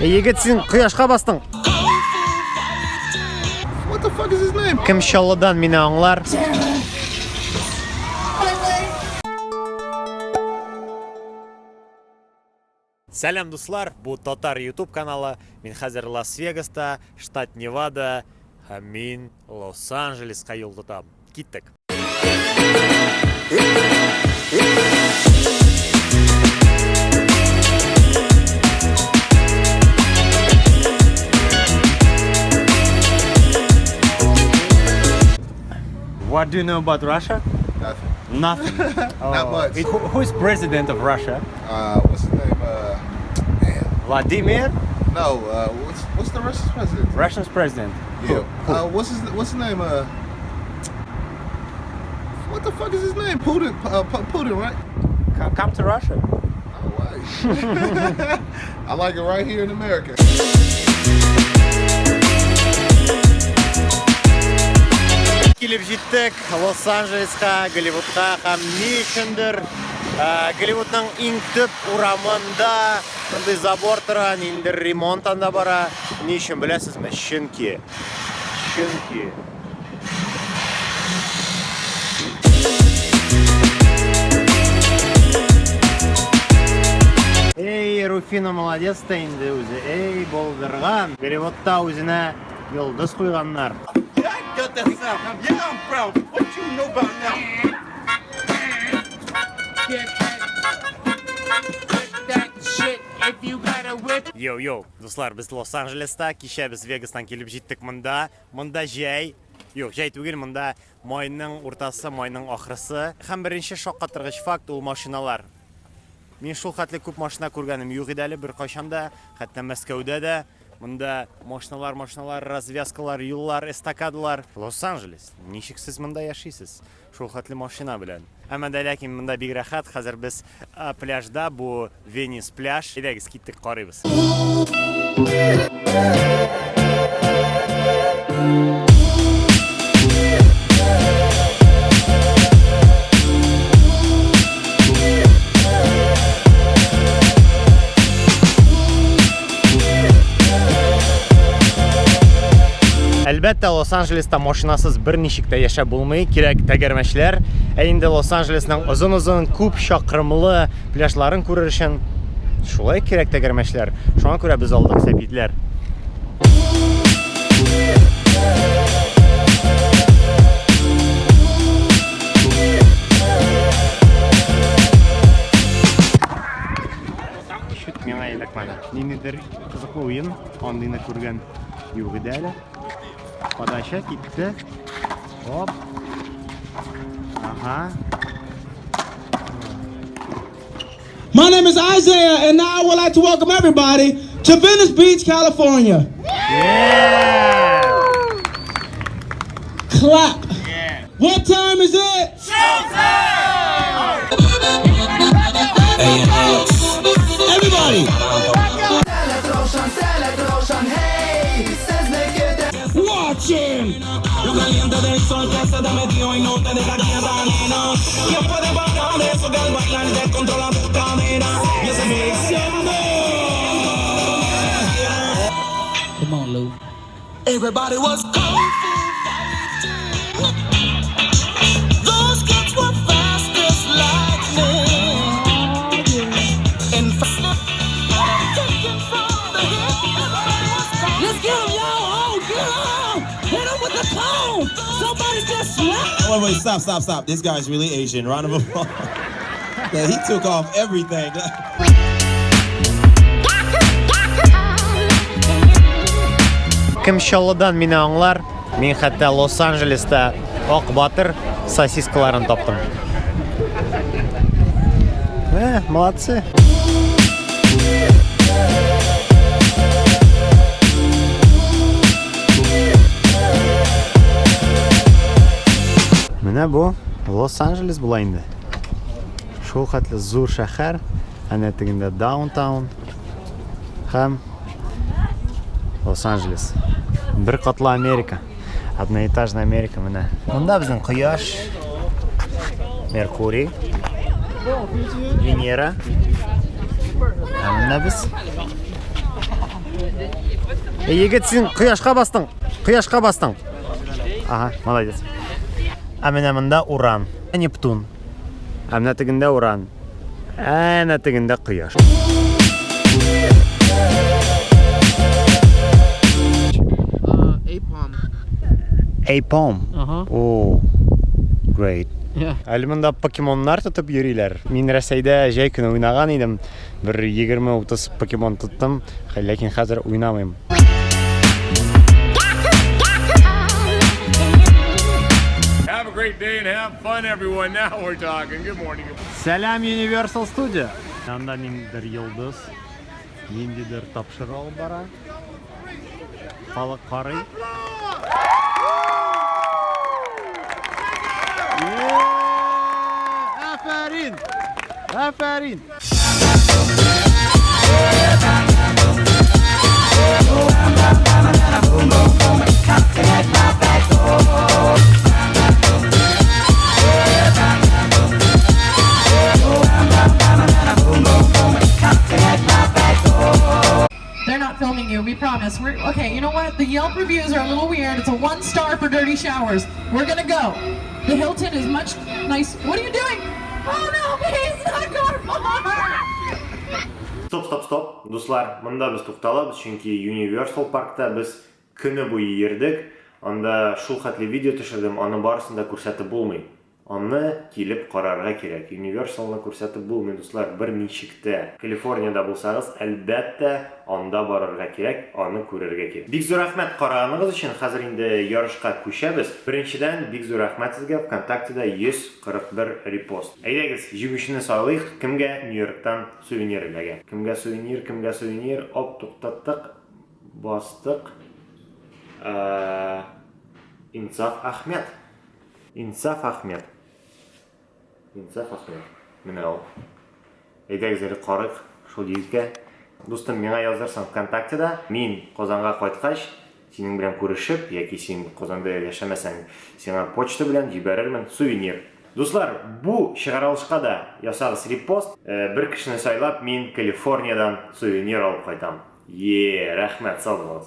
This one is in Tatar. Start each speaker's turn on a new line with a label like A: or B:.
A: Егет, син кояшка бастың.
B: What the fuck is his name?
A: Кем Чаллыдан мине аңлар? Сәлам, дуслар! Бу Татар YouTube каналы. Мин хәзер Лас-Вегаста, штат Невада, һәм мин Лос-Анджелеска юл тотам. Киттек. What do you know about Russia?
B: Nothing.
A: Nothing.
B: Not much.
A: Who is president of Russia?
B: What's his name? Man.
A: Vladimir?
B: No. What's the Russian president?
A: Russian's president.
B: Yeah. What's his name? What the fuck is his name? Putin. Putin, right?
A: Come to Russia.
B: Oh, why? I like it right here in America.
A: Килеп җиттек Лос-Анджелеска, Голливудка һәм ни өчендер Голливудның иң төп урамында мондый забор тора, ниндидер ремонт анда бара. Ни өчен беләсезме? Чөнки Эй, Руфина молодец та инде үзе. Эй, булдырган. Голливудта үзенә йолдыз куйганнар.
C: Got that sound. Yeah, I'm proud. What you know about now?
A: Йоу-йоу, дуслар, без Лос-Анджелеста, кичә без Вегастан килеп җиттек монда. Монда җәй, юк, җәй түгел, монда майның уртасы, майның ахрысы. Һәм беренче шаккатыргыч факт ул машиналар. Мин шул хәтле күп машина күргәнем юк иде әле беркайчан да, хәтта Мәскәүдә дә. Монда машиналар, машиналар, развязкалар, юллар, эстакадалар. Лос-Анджелес, ничек сез монда яшисез? Шул хәтле машина белән. Әмма дә ләкин монда бик рәхәт. Хәзер без пляжда, бу Венис пляж. Әйдәгез, киттек, карыйбыз. Әлбәттә, Лос-Анджелеста машинасыз берничек тә яшәп булмый, кирәк тәгәрмәчләр. Ә инде Лос-Анджелесның озын-озын күп чакрымлы пляжларын күрер өчен шулай кирәк тәгәрмәчләр. Шуңа күрә без алдык сәпитләр. Чүт миңа эләкмәде. Ниндидер кызыклы уен, андыйны күргән юк иде әле. Подача китте. Оп. Ага.
D: My name is Isaiah, and now I would like to welcome everybody to Venice Beach, California.
A: Yeah!
D: Clap. What time is it? Everybody. Watch him.
E: Lo caliente del sol que se te metió y no te deja quieta, nena. ¿Quién puede parar eso que al bailar descontrola tu cadera? Y ese mix.
D: Come on, Lou.
E: Everybody was kung fu fighting. Those kids were fast as lightning. And taken from the hip. Everybody was kung
D: Let's get him, y'all. Oh, get him. Hit him with the cone. Somebody just slap.
F: Wait, wait, stop, stop, stop. This guy's really Asian. Round of applause. Yeah, he took off everything.
A: Кем Чаллыдан мине аңлар? Мин хәтта Лос-Анджелеста Ак Батыр сосискаларын таптым. Молодцы. Менә бу Лос-Анджелес була инде. Шул хәтле зур шәһәр, әнә тегендә даунтаун һәм Лос-Анджелес. Бер катлы Америка. Одноэтажная Америка менә. Монда безнең кояш, Меркурий, Венера. Ә менә без. Эй, егет, син кояшка бастың. Кояшка бастың. Ага, молодец. Ә менә монда Уран, Нептун. Ә менә тегендә Уран. Әнә тегендә кояш.
D: Apom.
A: Apom.
D: Ага.
A: Oh, great.
D: Yeah.
A: Әле монда покемоннар тотып йөриләр. Мин Рәсәйдә җәй көне уйнаган идем. Бер 20-30 покемон тоттым, ләкин хәзер уйнамыйм.
G: Have a great day and have fun, everyone. Now we're talking. Good morning.
A: Сәлам Universal Studio. Анда ниндидер йолдыз, ниндидер тапшыру алып бара. Халык карый. Афәрин! Афәрин!
H: They're not filming you, we promise. We're okay, you know what? The Yelp reviews are a little weird. It's a one star for dirty showers. We're gonna go. The Hilton is much nice. What are you doing? Oh no, please not go far!
A: Стоп, стоп, стоп. Дуслар, монда без тукталабыз, чөнки Universal паркта без көне буе йөрдек. Анда шул хәтле видео төшердем, аны барысын да күрсәтеп булмый. Аны килеп карарга кирәк. Universalны күрсәтеп булмый, дуслар, берничек тә. Калифорниядә булсагыз, әлбәттә, анда барырга кирәк, аны күрергә кирәк. Бик зур рәхмәт караганыгыз өчен. Хәзер инде ярышка күчәбез. Беренчедән, бик зур рәхмәт сезгә, ВКонтактеда 141 репост. Әйдәгез, җиңүчене сайлыйк, кемгә Нью-Йорктан сувенир эләгә. Кемгә сувенир, кемгә сувенир? Оп, туктаттык, бастык. Э, Инсаф Ахмед. Инсаф Ахмед. Инсаф Ахмед. Менә ул. Әйдәгез әле карыйк шул егеткә. Дустым, миңа язырсың ВКонтактеда. Мин Казанга кайткач, синең белән күрешеп, яки син Казанда яшәмәсәң, сиңа почта белән җибәрермен сувенир. Дуслар, бу чыгарылышка да ясагыз репост. Э, бер кешене сайлап, мин Калифорниядән сувенир алып кайтам. Е, рәхмәт, сау булыгыз.